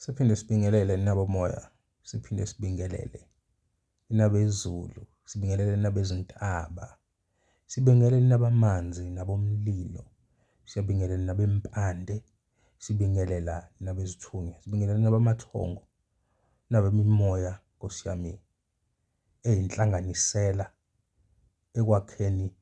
Siphinde sibingelele nabomoya, siphinde sibingelele nabezulu, sibingelele nabezintaba, sibingelele nabamanzi nabomlilo, siyabingelela nabempande, sibingelela nabezithunywa, sibingelela nabamathongo, nabemimoya Nkosi yami eyinhlanganisela ekwakheni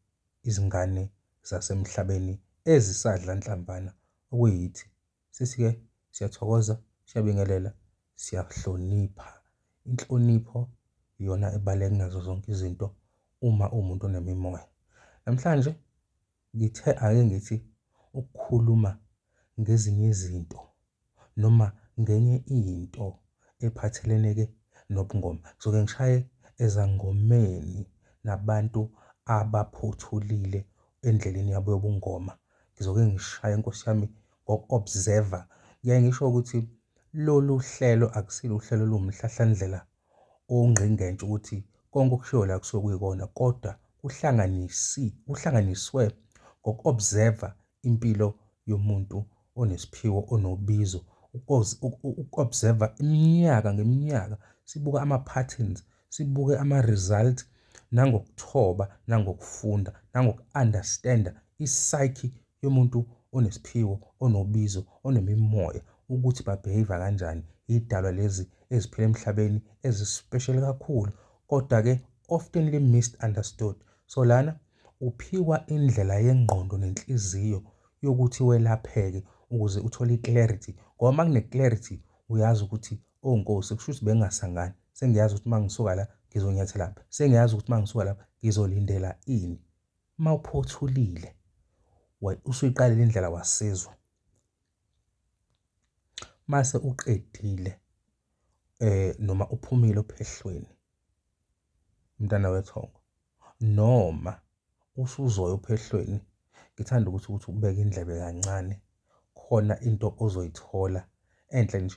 izingane zasemhlabeni ezisadla nhlamvana okuyithi. Sithi-ke siyathokoza, siyabingelela, siyahlonipha. Inhlonipho iyona ebaluleke kunazo zonke izinto uma uwumuntu onemimoya. Namhlanje ngithe ake ngithi ukukhuluma ngezinye izinto noma ngenye into ephathelene-ke nobungoma. Ngizoke ngishaye ezangomeni nabantu abaphothulile endleleni yabo yobungoma. Ngizoke ngishaye nkosi yami ngoku-observe-a. Ngiyaye ngisho ukuthi lolu hlelo akusilo uhlelo oluwumhlahlandlela ongqingentsha ukuthi konke okushiwo la kusuke kuyikona kodwa kuhlanganisi kuhlanganiswe ngoku-observe-a impilo yomuntu onesiphiwo onobizo uku-observe iminyaka ngeminyaka sibuka ama-patterns sibuke ama-result nangokuthoba nangokufunda nangoku-understanda i-psyche yomuntu onesiphiwo onobizo onemimoya ukuthi ba-behave kanjani idalwa lezi eziphila emhlabeni ezi-special kakhulu kodwa-ke oftenly misunderstood. So lana uphiwa indlela yengqondo nenhliziyo yokuthi welapheke ukuze uthole i-clarity ngoba uma kune-clarity uyazi ukuthi oh nkosi kusho ukuthi bengingasangani sengiyazi ukuthi uma ngisuka la ngizonyathelaphi sengiyazi ukuthi uma ngisuka lapha ngizolindela ini. Uma uphothulile usuyiqalile indlela wasizwa mase uqedile noma uphumile ophehlweni mntana wethongo noma usuzoya ophehlweni ngithanda ukuthi ukuthi ubeke indlebe kancane khona into ozoyithola enhle nje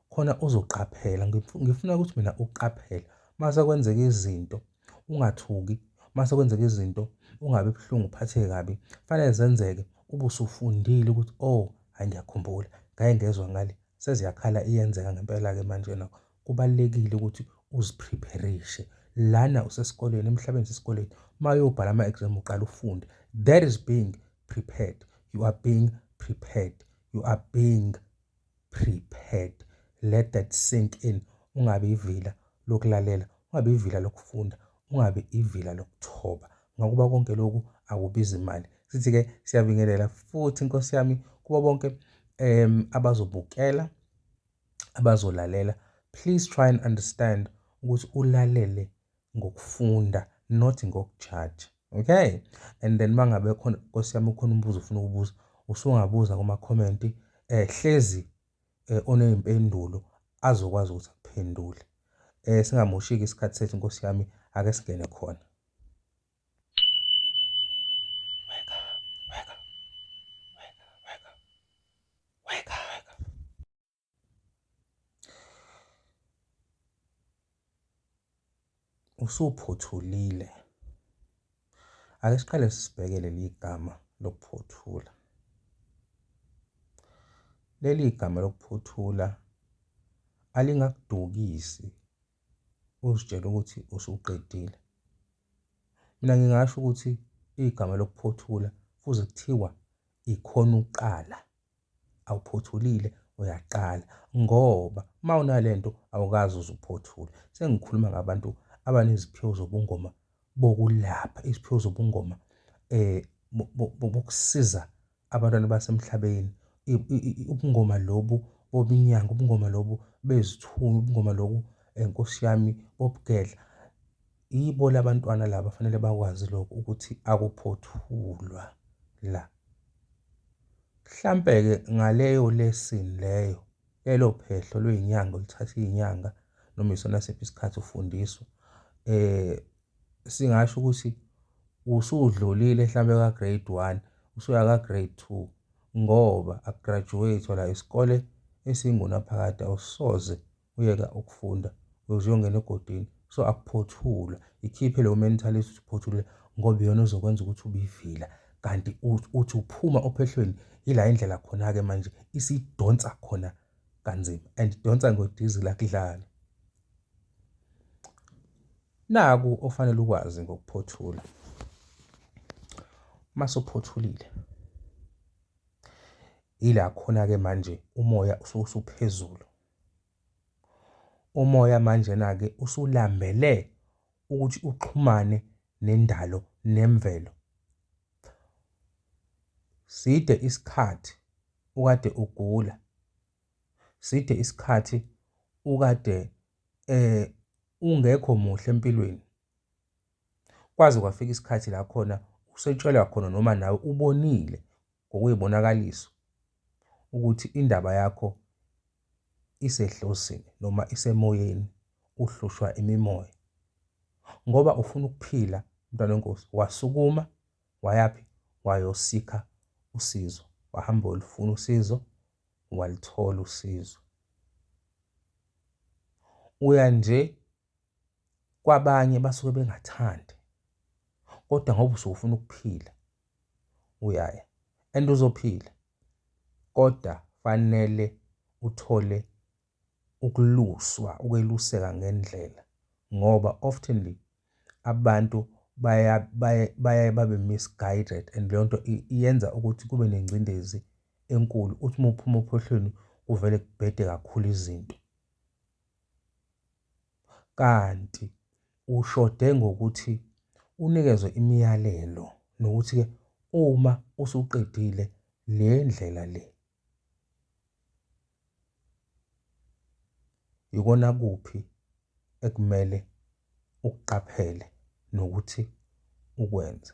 khona uzoqaphela ngifuna ukuthi mina uqaphele mase kwenzeka izinto ungathuki mase kwenzeka izinto ungabi buhlungu uphatheke kabi fanele zenzeke ube usufundile ukuthi oh hayi ngiyakhumbula ngake ngezwa ngale seziyakhala iyenzeka ngempela-ke manje nakho kubalulekile ukuthi uziprepherishe lana usesikoleni emhlabeni sesikoleni uma uyobhala ama-exam uqala ufunde that is being prepared you are being prepared you are being prepared let that sink in ungabe ivila lokulalela ungabe ivila lokufunda ungabe ivila lokuthoba ngakuba konke lokhu akubizi imali sithi-ke siyabingelela futhi nkosi yami kubo bonke um abazobukela abazolalela please try and understand ukuthi ulalele ngokufunda not ngokujaja okay and then mangabe khona nkosi yami ukhona umbuzo ufuna ukubuza usungabuza kuma-comment hlezi oney'mpendulo azokwazi ukuthi akuphendule singamoshiki isikhathi sethu nkosi yami ake singene khona. Wake up, wake up, wake up, wake up, wake up. Usuphothulile. Ake siqale sibheke leli gama lokuphothula. Leli gama lokuphothula alingakudukisi uzitshele ukuthi usuqedile. Mina ngingasho ukuthi igama lokuphothula kuze kuthiwa ikhona ukuqala. Awuphothulile uyaqala ngoba uma unalento awukaze uze uphothule. Sengikhuluma ngabantu abaneziphiwo zobungoma bokulapha, iziphiwo zobungoma bokusiza abantwana basemhlabeni. Ubungoma lobu bobunyanga, ubungoma lobu bezithunywa, ubungoma lobu Nkosi yami bobugedla. Yibo labantwana laba fanele bakwazi lokho ukuthi akuphothulwa la. Mhlampe-ke ngaleyo lesson leyo, lelo phehlo lwey'nyanga oluthatha iy'nyanga noma isona siphi isikhathi ufundiswa, singasho ukuthi usudlulile hlampe ka-grade one, usuya ka-grade two ngoba aku-graduate-wa la isikole esingunaphakade awusoze uyeka ukufunda uze uyongena egodini so akuphothulwa ikhiphe leyo mentality ukuthi uphothule ngoba iyona ozokwenza ukuthi ubivila kanti uthi uphuma ophehlweni yila indlela khona-ke manje isidonsa khona kanzima and idonsa ngodizili akudlalwa. Naku ofanele ukwazi ngokuphothula. Uma usuphothulile, ila khona-ke manje umoya usuke usuphezulu. Umoya manjena-ke usulambele ukuthi uxhumane nendalo nemvelo. Side isikhathi ukade ugula, side isikhathi ukade ungekho muhle empilweni. Kwaze kwafika isikhathi la khona usetshelwa khona noma nawe ubonile ngokuyibonakaliso ukuthi indaba yakho isedlozini noma isemoyeni, uhlushwa imimoya. Ngoba ufuna ukuphila mntwana wenkosi, wasukuma wayaphi? Wayosikha usizo, wahamba wayolufuna usizo, walithola usizo. Uya nje kwabanye basuke bengathandi kodwa ngoba usuke ufuna ukuphila uyaya and uzophila kodwa fanele uthole ukuluswa, ukweluseka ngendlela ngoba oftenly abantu baye babe misguided and leyo nto iyenza ukuthi kube nengcindezi enkulu. Uthi uma uphuma ophehlweni kuvele kubhede kakhulu izinto. Kanti ushode ngokuthi unikezwe imiyalelo nokuthi-ke uma usuqedile le ndlela le ikona kuphi ekumele ukuqaphele nokuthi ukwenze.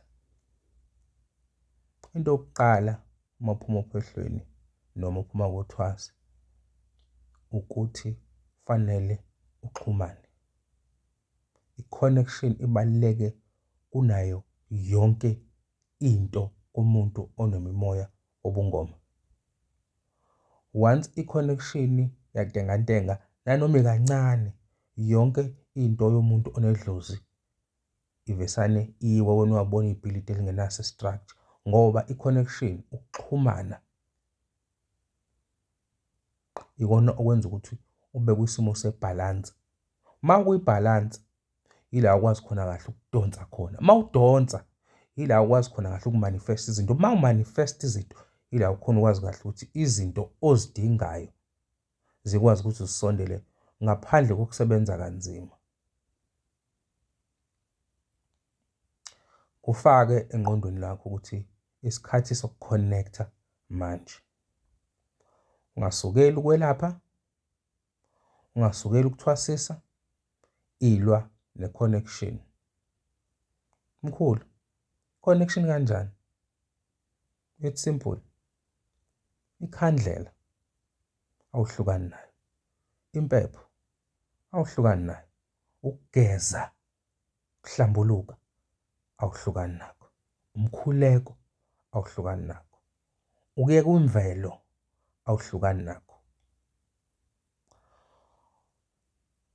Into yokuqala uma uphuma ophehlweni noma uphuma kothwasa ukuthi fanele uxhumane. I-connection ibaluleke kunayo yonke into kumuntu onemimoya wobungoma. Once i-connection yantengantenga nanoma ikancane yonke into yomuntu onedlozi ivesane iwe wena ungabona ibhilidi elingenaso i-structure ngoba i-connection ukuxhumana ikona okwenza ukuthi ube kwisimo sebhalansi. Uma ukwibhalansi yila ukwazi khona kahle ukudonsa khona. Uma udonsa yila ukwazi khona kahle ukumanifesta izinto. Uma umanifesta izinto yila ukhona ukwazi kahle ukuthi izinto ozidingayo zikwazi ukuthi zisondele ngaphandle kokusebenza kanzima. Kufake engqondweni lakho ukuthi isikhathi soku-connect-a manje. Ungasukeli ukwelapha, ungasukeli ukuthwasisa, ilwa ne-connection. Mkhulu, connection kanjani? It's simple. Ikhandlela awuhlukani nayo, impepho awuhlukani nayo, ukugeza, ukuhlambuluka awuhlukani nakho, umkhuleko awuhlukani nakho, ukuyeka imvelo awuhlukani nakho.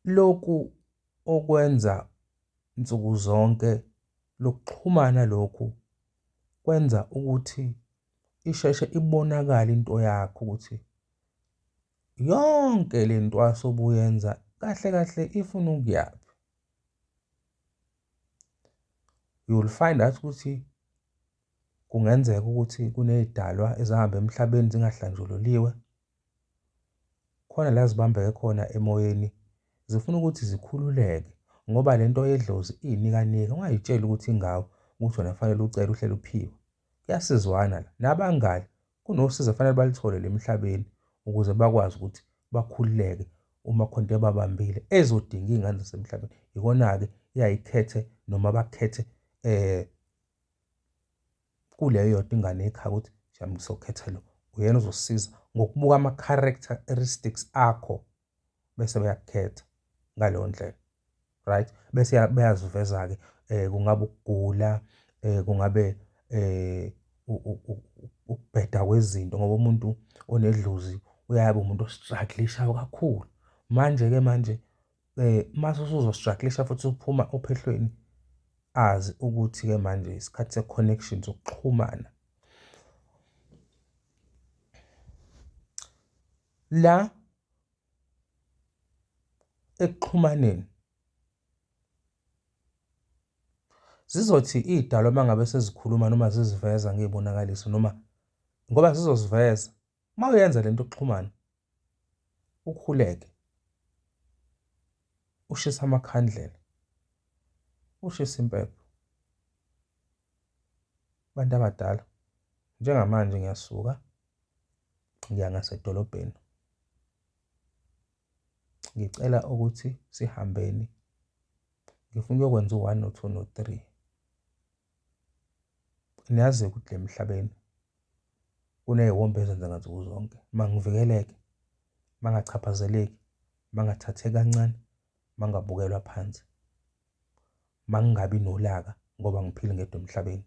Lokhu okwenza nsuku zonke lokuxhumana lokhu kwenza ukuthi isheshe ibonakale into yakho ukuthi yonke le ntwaso obuyenza kahle kahle ifuna ukuyaphi. You will find out ukuthi kungenzeka ukuthi kuney'dalwa ezahamba emhlabeni zingahlanjululiwe. Khona la zibambeke khona emoyeni zifuna ukuthi zikhululeke ngoba le nto yedlozi iyinikanika, ungayitsheli ukuthi ingawe ukuthi wena kufanele ucele uhlele uphiwe. Kuyasizwana la, nabangani kunosizo kufanele baluthole la emhlabeni ukuze bakwazi ukuthi bakhululeke uma khona into ebabambile ezodinga iy'ngane zasemhlabeni. Ikona-ke iyayikhethe noma bakhethe kuleyo yodwa ingane ekhaya ukuthi mhlawumbe sokhetha lo uyena ozosisiza ngokubuka ama-characteristics akho bese beyakukhetha ngaleyo ndlela right bese bayaziveza-ke um kungabe ukugula um kungabe um ukubheda kwezinto ngoba umuntu onedlozi uyabe umuntu ostruggle-ishayo kakhulu manje-ke manje Mase usuzostruggle-isha futhi uphuma ophehlweni azi ukuthi-ke manje isikhathi se-connection sokuxhumana. La. Ekuxhumaneni zizothi iy'dalwa uma ngabe sezikhuluma noma ziziveza ngey'bonakaliso noma ngoba zizoziveza uma uyenza le nto yokuxhumana ukhuleke ushise amakhandlela ushise impepho. Bantu abadala njengamanje ngiyasuka ngiya ngasedolobheni. Ngicela ukuthi sihambeni ngifuna ukuyokwenza u-one no-two no-three. Niyazi-ke ukuthi la emhlabeni kuney'wombe ezenzeka nsuku zonke. Mangivikeleke, mangachaphazeleki, mangathatheki kancane, mangabukelwa phansi, mangingabi nolaka ngoba angiphili ngedwa emhlabeni.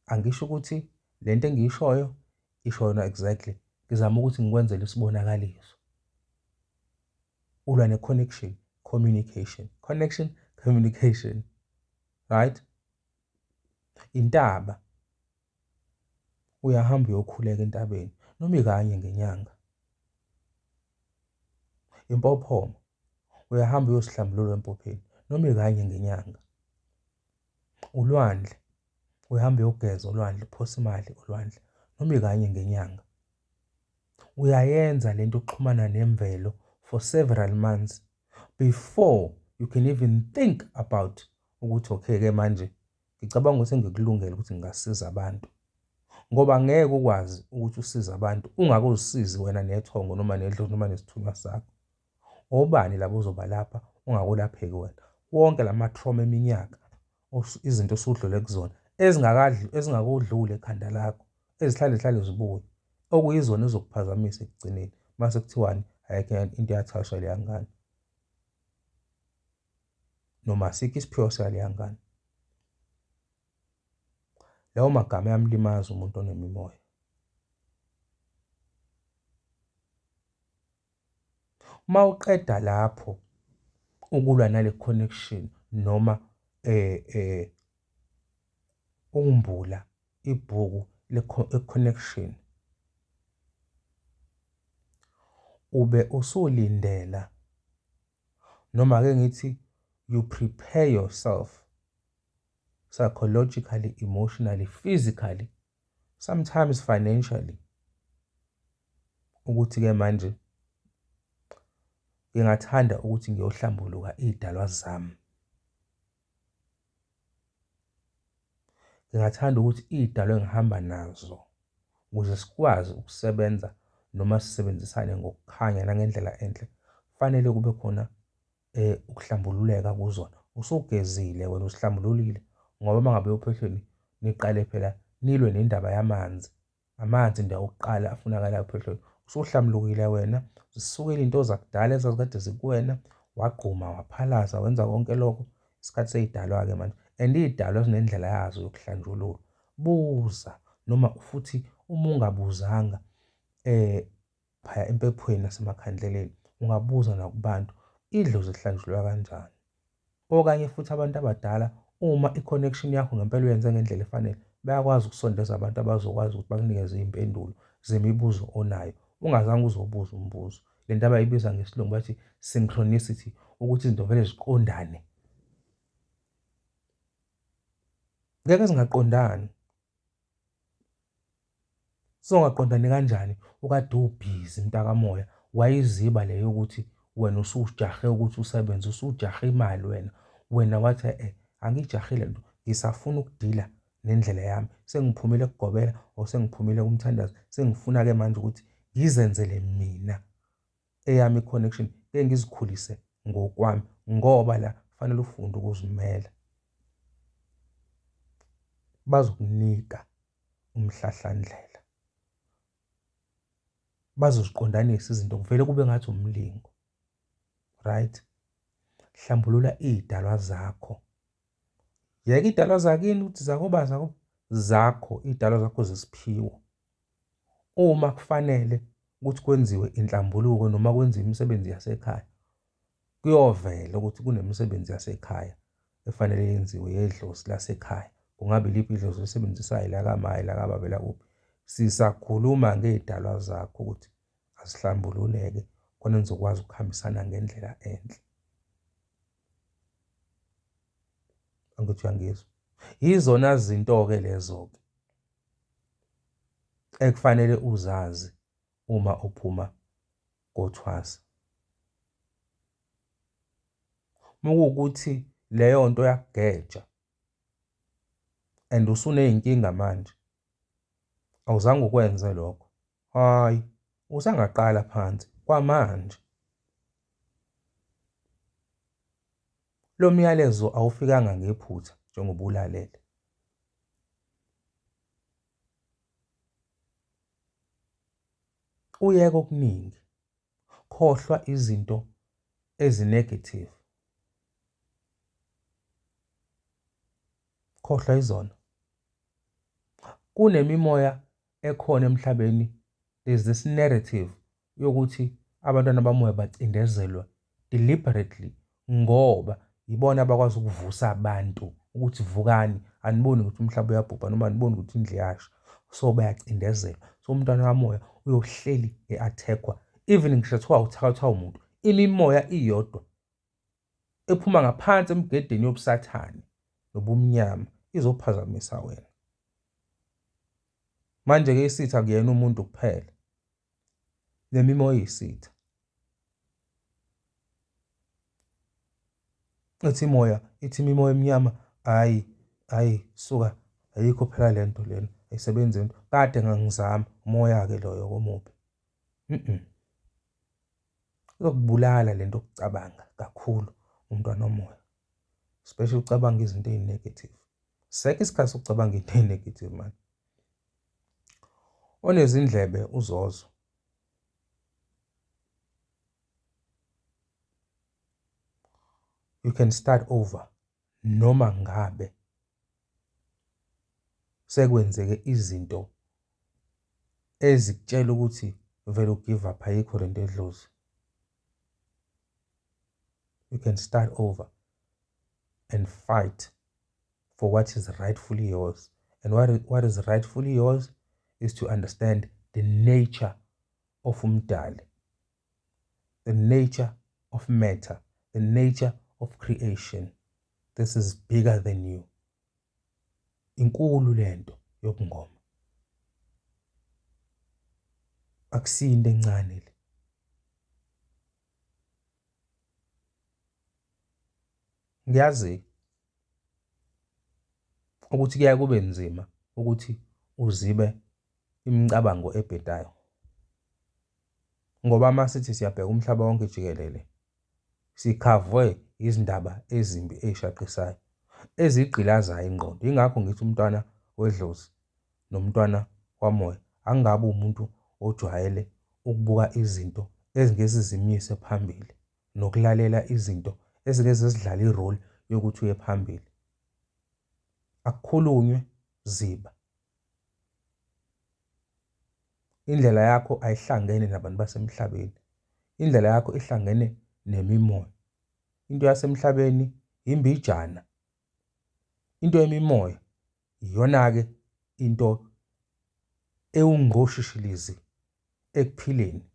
Angisho ukuthi le nto engiyishoyo isho yona exactly, ngizama ukuthi ngikwenzele isibonakaliso. Ulwa ne-connection, communication, connection, communication, right? Intaba, uyahamba uyokhuleka entabeni noma ikanye ngenyanga. Impophoma, uyahamba uyosihlambulula empopheni noma ikanye ngenyanga. Ulwandle, uyahamba uyogeza olwandle, uphose imali olwandle noma ikanye ngenyanga. Uyayenza lento yokuxhumana nemvelo for several months before you can even think about ukuthi okay-ke manje ngicabanga ukuthi sengikulungele ukuthi ngingasiza abantu. Ngoba ngeke ukwazi ukuthi usize abantu ungakuzisizi wena nethongo noma nedlozi noma nesithunywa sakho. Obani laba ozobalapha ungakolapheki wena? Wonke lama trauma eminyaka izinto osudlule kuzona ezingakudluli ekhanda lakho ezihlale zihlale zibuye okuyizona ezizokuphazamisa ekugcineni mase kuthiwani ayikho into eyathashwa leya ngane noma asikho isiphiwo saleya ngane. Lawo magama ayamlimaza umuntu onemimoya. Uma uqeda lapho ukulwa nale connection noma ukumbula ibhuku le-connection, ube usulindela noma ake ngithi you prepare yourself psychologically, emotionally, physically, sometimes financially ukuthi-ke manje ngingathanda ukuthi ngiyohlambuluka iy'dalwa zami. Ngingathanda ukuthi iy'dalwa engihamba nazo ukuze sikwazi ukusebenza noma sisebenzisane ngokukhanya nangendlela enhle, kufanele kube khona ukuhlambululeka kuzona. Usugezile wena uzihlambululile ngoba uma ngabe uphehlweni niqale phela nilwe nendaba yamanzi. Amanzi nje awokuqala afunakalayo ophehlweni. Usuhlambulukile wena, zisukile iy'nto zakudala ezazikade zikuwena, wagquma, waphalaza, wenza konke lokho. Isikhathi sey'dalwa-ke manje and iy'dalwa zinendlela yazo yokuhlanjululwa. Buza noma futhi uma ungabuzanga phaya empephweni nasemakhandleleni ungabuza nakubantu idlozi lihlanjululwa kanjani. Okanye futhi abantu abadala uma i-connection yakho ngempela uyenze ngendlela efanele bayakwazi ukusondeza abantu abazokwazi ukuthi bakunikeze iy'mpendulo zemibuzo onayo ungazange uzobuza umbuzo. Le nto abayibiza ngesilungu bathi synchronicity ukuthi izinto vele ziqondane. Ngeke zingaqondani. Songaqondani kanjani ukade ubhizi mntakamoya wayiziba le yokuthi wena usujahe ukuthi usebenze usujahe imali wena wena wathi eh angijahile nto ngisafuna ukudila nendlela yami sengiphumile kugobela or sengiphumile kumthandazo sengifuna ke manje ukuthi ngizenzele mina eyami i-connection ngeke ngizikhulise ngokwami ngoba la kufanele ufunde ukuzimela. Bazokunika umhlahlandlela, bazoziqondanisa izinto kuvele kube ngathi umlingo, right? Hlambulula iy'dalwa zakho. Yeka iy'dalwa zakini ukuthi zakoba zakoba zakho, iy'dalwa zakho zesiphiwo. Uma kufanele ukuthi kwenziwe inhlambuluko noma kwenziwe imisebenzi yasekhaya, kuyovela ukuthi kunemisebenzi yasekhaya efanele yenziwe yedlozi lasekhaya. Kungabe iliphi idlozi olisebenzisayo elakama, elakababa, elakuphi. Sisakhuluma ngey'dalwa zakho ukuthi azihlambululeke Khona nizokwazi ukuhambisana ngendlela enhle. Angithi uyangizwa? Yizona zinto-ke lezo-ke ekufanele uzazi uma uphuma kothwasa. Uma kuwukuthi leyo nto yakugeja and usuney'nkinga manje, awuzange ukwenze lokho, hhayi usangaqala phansi kwamanje. Lo myalezo awufikanga ngephutha njengoba ulalele. Uyeke okuningi, khohlwa izinto ezi-negative. Khohlwa izona. Kunemimoya ekhona emhlabeni, there's this narrative yokuthi abantwana bamoya bacindezelwa deliberately ngoba yibona abakwazi ukuvusa abantu ukuthi vukani, aniboni ukuthi umhlaba uyabhubha noma aniboni ukuthi indlu iyasha. So bayacindezelwa. So umntwana kamoya uyohleli e-attack-wa even ngisho kuthiwa uthakathwa umuntu, imimoya iyodwa ephuma ngaphansi emgedeni yobusathane nobumnyama izophazamisa wena. Manje-ke isitha akuyena umuntu kuphela, nemimoya iyisitha. Ithi imoya, ithi imimoya emnyama, hhayi, hhayi suka, ayikho phela le nto lena, ayisebenzi lento. Kade ngangizama, umoya-ke loyo omubi. Izokubulala lento yokucabanga kakhulu umntwana womoya. Especially ucabanga izinto eyi-negative. Sekho isikhathi sokucabanga into eyi-negative manje. Onezindlebe uzozwa. You can start over noma ngabe sekwenzeke izinto ezikutshela ukuthi vele u-give up ayikho lento yedlozi. You can start over and fight for what is rightfully yours. And what is rightfully yours is to understand the nature of umdali, the nature of matter, the nature of creation. This is bigger than you. Inkulu lento yobungoma. Akusiyo into encane le. Ngiyazi ukuthi kuyaye kube nzima ukuthi uzibe imicabango ebhedayo. Ngoba uma sithi siyabheka umhlaba wonke jikelele, sikhavwe izindaba ezimbi ey'shaqisayo, ezigqilazayo ingqondo. Yingakho ngithi umntwana wedlozi nomntwana wamoya angabi umuntu ojwayele ukubuka izinto ezingeke zimyise phambili nokulalela izinto ezingeke zidlale i-role yokuthi uye phambili. Akukhulunywe, ziba. Indlela yakho ayihlangene nabantu basemhlabeni. Indlela yakho ihlangene nemimoya. Into yasemhlabeni imbijana. Into yemimoya iyona-ke into ewungqoshishilizi ekuphileni.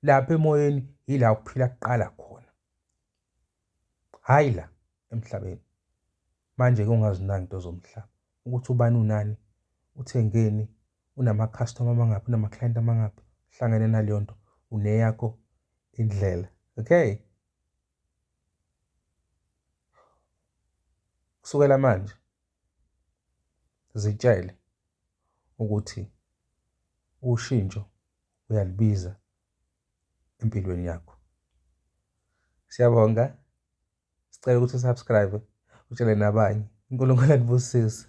Lapha emoyeni yila ukuphila kuqala khona, hhayi la emhlabeni. Manje-ke ungazinaki into zomhlaba ukuthi ubani unani, uthengeni, unama-customer amangaphi, unama-client amangaphi, uhlangene naleyo nto uneyakho indlela, okay? Kusukela manje zitshele ukuthi ushintsho uyalibiza empilweni yakho. Siyabonga. Sicela ukuthi usubscribe, utshele nabanye. uNkulunkulu anibusise.